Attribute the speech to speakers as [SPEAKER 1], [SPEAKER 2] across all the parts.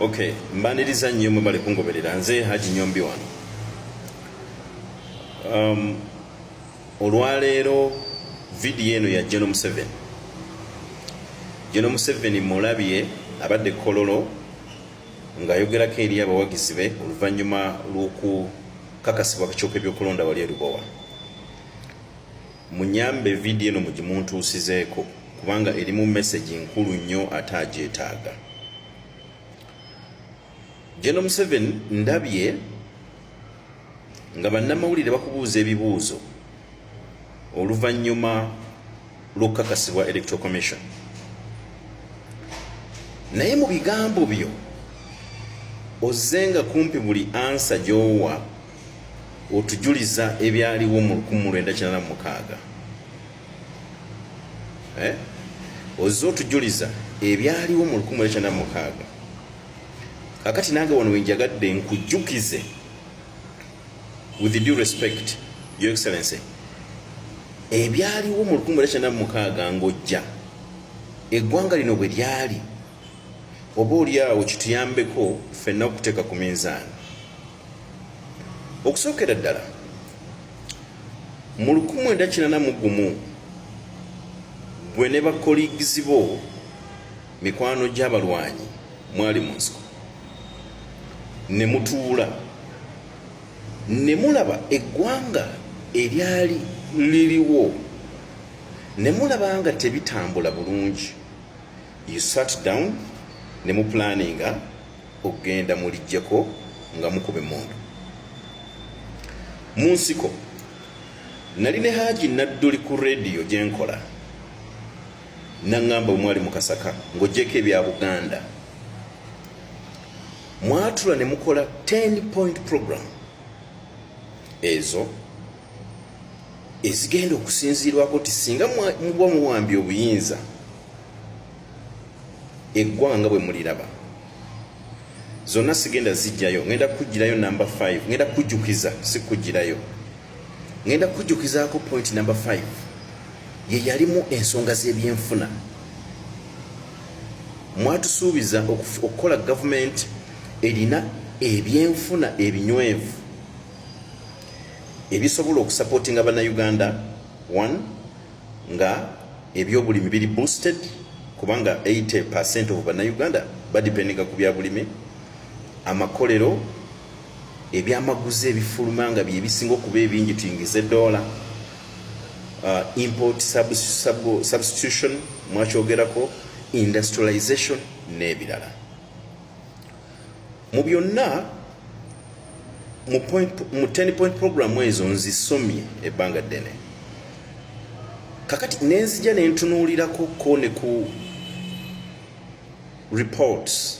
[SPEAKER 1] Okay, mbaniriza nnyo, mwebale kungoberera. Nze Haji Nyombi wano. Olwaleero vidiyo eno ya General Museveni. General Museveni mulabye abadde Kololo ng'ayogerako eri abawagizi be oluvannyuma lw'okukakasibwa akakiiko k'ebyokulonda wali e Lubowa. Munyambe vidiyo eno mugimuntuusizeeko kubanga erimu message nkulu nnyo ate agyetaaga. General Museveni, ndabye nga bannamawulire bakubuuza ebibuuzo oluvannyuma lw'okukakasibwa Electoral Commission, naye mu bigambo byo ozzenga kumpi buli ansa gy'owa otujuliza ebyaliwo mu 1986. Eh? Ozze otujuliza ebyaliwo mu 1986. Kakati nange wano wenjagadde nkujjukize, with due respect, Your Excellency, ebyaliwo mu 1986 ng'ojja eggwanga lino bwe lyali, oba oliawo kituyambeko ffenna okuteeka ku minzaani. Okusookera ddala, mu 1981 gwe ne ba colleagues bo, mikwano gy'abalwanyi, mwali mu nsiko ne mutuula ne mulaba eggwanga eryali liriwo ne mulaba nga tebitambula bulungi. You sat down ne muplaninga okugenda mulijjeko nga mukuba emmundu mu nsiko. Nali ne Haji Nadduli ku rediyo gyenkola, naŋŋamba bwe mwali mu Kasaka ng'oggyeko ebya Buganda, mwatula ne mukola 10 point program ezo ezigenda okusinziirwako ti singa muba muwambye obuyinza, eggwanga bwe muliraba. Zonna sigenda zijjayo, ngenda kugirayo number 5. Ngenda kujjukiza, si kugirayo, ngenda kujjukizaako point number 5 ye yalimu ensonga z'ebyenfuna. Mwatusuubiza okukola gavumenti erina ebyenfuna ebinywevu ebisobola okusupportinga Bannayuganda, one, nga ebyobulimi biri boosted, kubanga 80% of Bannayuganda badependinga ku byabulimi, amakolero, ebyamaguzi ebifuluma nga byebisinga okuba ebingi, tuyingize dola, import substitution mwakyogerako, industrialization n'ebirala. Mu byonna mu 10 point program ezo nzisomye ebbanga ddene. Kakati nenzija nentunuulirako ko ne ku reports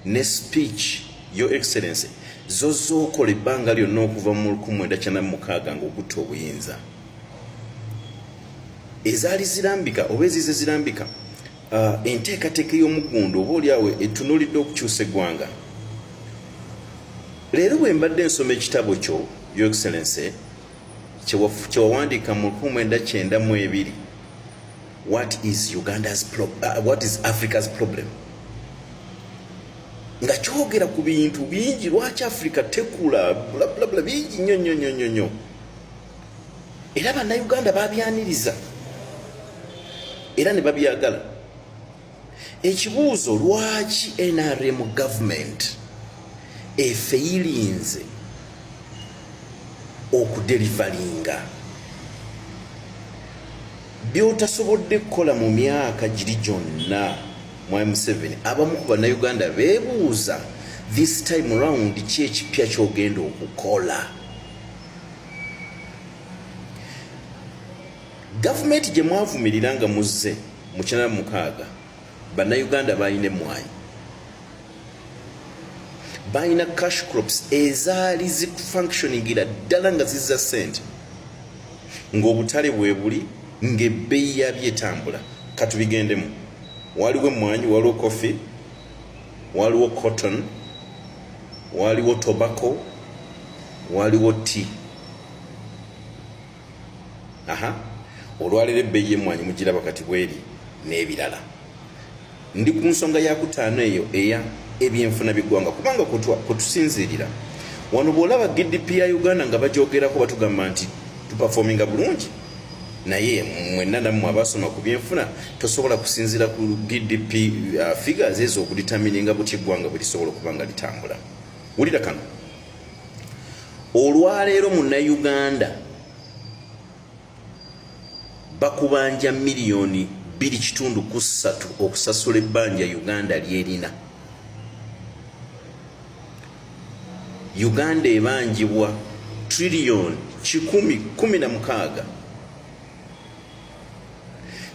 [SPEAKER 1] ne speech, Your Excellency, zo zookola ebbanga lyonna okuva mu 1996 ng'okutta obuyinza, ezaali zirambika oba ezize zirambika enteekateeka ey'omuggundu oba oliawo etunuulidde okukyusa eggwanga. Leero bwe mbadde nsoma ekitabo kyo, Your Excellency, kyewawandiika mu 1992, What is Africa's Problem, nga kyogera ku bintu bingi, lwaki Africa tekula, bla bla bla, bingi nnyo nnyo nnyo nnyo nnyo, era Bannayuganda babyaniriza era ne babyagala. Ekibuuzo, lwaki NRM government efailinze okudeliveringa byotasobodde kukola mu myaka giri gyonna, mwami Museveni? Abamu ku Bannayuganda beebuuza, this time round ki ekipya kyogenda okukola? Gavumenti gye mwavumirira nga muzze mu 96, Bannayuganda balina emmwanyi, balina cash crops ezaali zifunctioningira ddala nga zizza ssente, ng'obutale bwe buli, ng'ebbeeyi yabyo etambula. Katubigendemu. Waliwo emmwanyi, waliwo coffee, waliwo cotton, waliwo tobacco, waliwo tea. Aha, olwaleero ebbeeyi y'emmwanyi mugiraba kati bweri n'ebirala. Ndi ku nsonga yakutaano eyo eya Ebyenfuna by'eggwanga, kubanga kutusinziirira wano, bw'olaba GDP ya Uganda nga bagyogerako, batugamba nti tuperforminga bulungi, naye mwenna nammwe abasoma ku byenfuna, tosobola kusinziira ku GDP figures ezo okudetermininga butya eggwanga bwe lisobola okuba nga litambula. Wulira kano: olwaleero Munnayuganda bakubanja miliyoni 2.3 okusasula ebbanja Uganda lyerina. Uganda ebanjibwa triliyoni 116,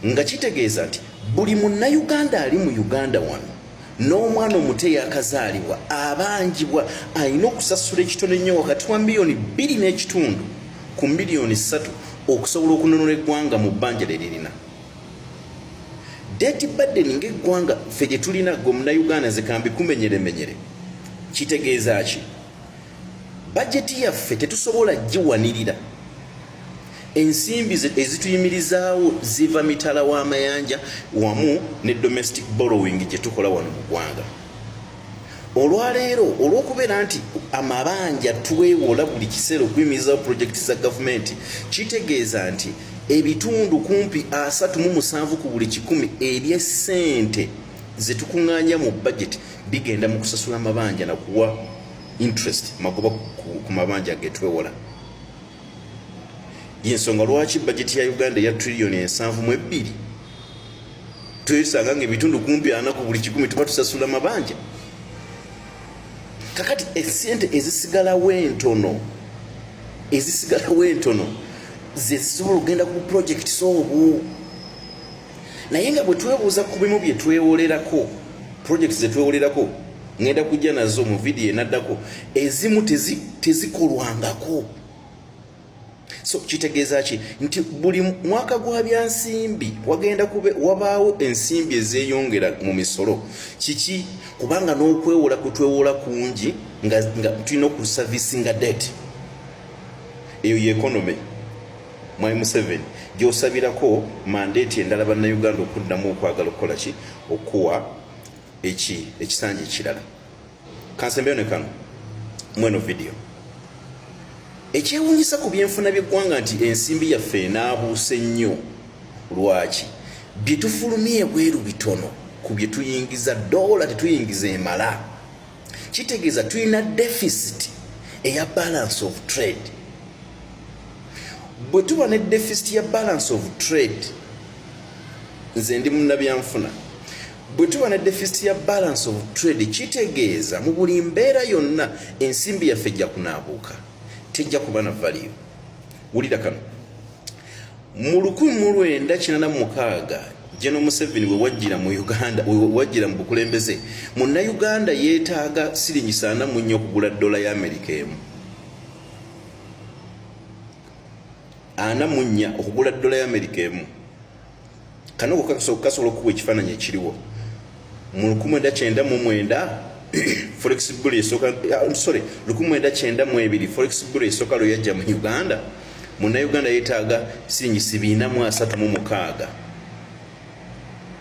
[SPEAKER 1] nga kitegeeza nti buli Munnayuganda ali mu Uganda wano n'omwana omuto eyakazaalibwa abanjibwa, alina okusasula ekitono ennyo wakati wa miliyoni 2.5 ku miliyoni 3 okusobola okununula eggwanga mu bbanja lye lirina. Debt burden ng'eggwanga ffe gye tulina, gwe Munnayuganda, nze kambikumenyeremenyere, kitegeeza ki? Bajeti yaffe tetusobola giwanirira. Ensimbi ezituyimirizaawo ziva mitala w'amayanja wamu ne domestic borrowing gye tukola wano mu ggwanga. Olwaleero, olw'okubeera nti amabanja twewola buli kiseera okuyimirizaawo pulojekiti za gavumenti, kitegeeza nti ebitundu kumpi 37 ku buli 100 ebyessente zetukuŋŋaanya mu budget bigenda mu kusasula amabanja nakuwa interest, magoba ku mabanja getwewola. Yensonga lwaki bajeti ya Uganda eya triliyoni 72 twesanga nga ebitundu kumpi 40 ku buli 100 tuba tusasula mabanja. Kakati esente ezisigalawo entono, ezisigalawo entono zezisobola okugenda ku projects obwo. Naye nga bwe twebuuza ku bimu bye twewolerako, projects zetwewolerako, ngenda kujja nazo mu vidiyo enaddako, ezimu tezikolwangako. So kitegeeza ki? Nti buli mwaka gwa byansimbi wagenda kube wabaawo ensimbi ezeeyongera mu misolo. Kiki? Kubanga n'okwewola kutwewola kungi nga tulina okuservicinga debt. Eyo ye economy, Mwami Museveni, gy'osabirako mandate endala Bannayuganda okuddamu okwagala okukola ki? Okuwa eki ekisanja ekirala. Kansembeyo ne kano mweno vidiyo. Ekyewuunyisa ku byenfuna by'eggwanga nti ensimbi yaffe enaabuuse nnyo. Lwaki? Bye tufulumya ebweru bitono ku bye tuyingiza. Doola tetuyingiza emala, kitegeeza tulina deficit eya balance of trade. Bwe tuba ne deficit ya balance of trade, nze ndi munnabyanfuna, bwe tuba ne deficit ya balance of trade, kitegeeza mu buli mbeera yonna ensimbi yaffe ejja kunaabuuka, tejja kuba na value. Wulira kano: mu 1986, General Museveni we wajjira mu Uganda, we wajjira mu bukulembeze, Munnayuganda yeetaaga siringi 44 okugula dola ya Amerika emu. 44 okugula dola ya Amerika emu. Kano kasobola okukuba ekifaananyi ekiriwo mu 1999, forex bureau esooka, sorry, 1992, forex bureau esooka lwe yajja mu Uganda, Munnayuganda yeetaaga siringi 436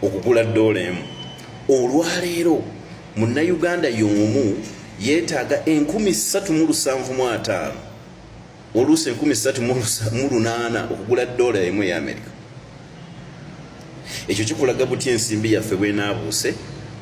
[SPEAKER 1] okugula dola emu. Olwaleero Munnayuganda y'omu yeetaaga 3775, oluusi 3800 okugula dola emu eya Amerika. Ekyo kikulaga butya ensimbi yaffe bwenaabuuse.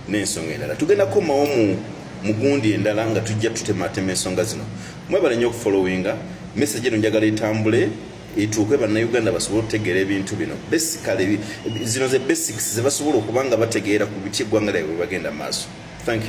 [SPEAKER 1] N'ensonga endala, tugenda kukomawo mu mugundi endala nga tujja tutematema ensonga zino. Mwebale nnyo okufollowinga message eno. Njagala etambule etuuke Bannayuganda basobole okutegeera ebintu bino. Basically zino ze basics ze basobola okuba nga bategeera ku biti eggwanga lyabwe bwe bagenda maaso. Thank you.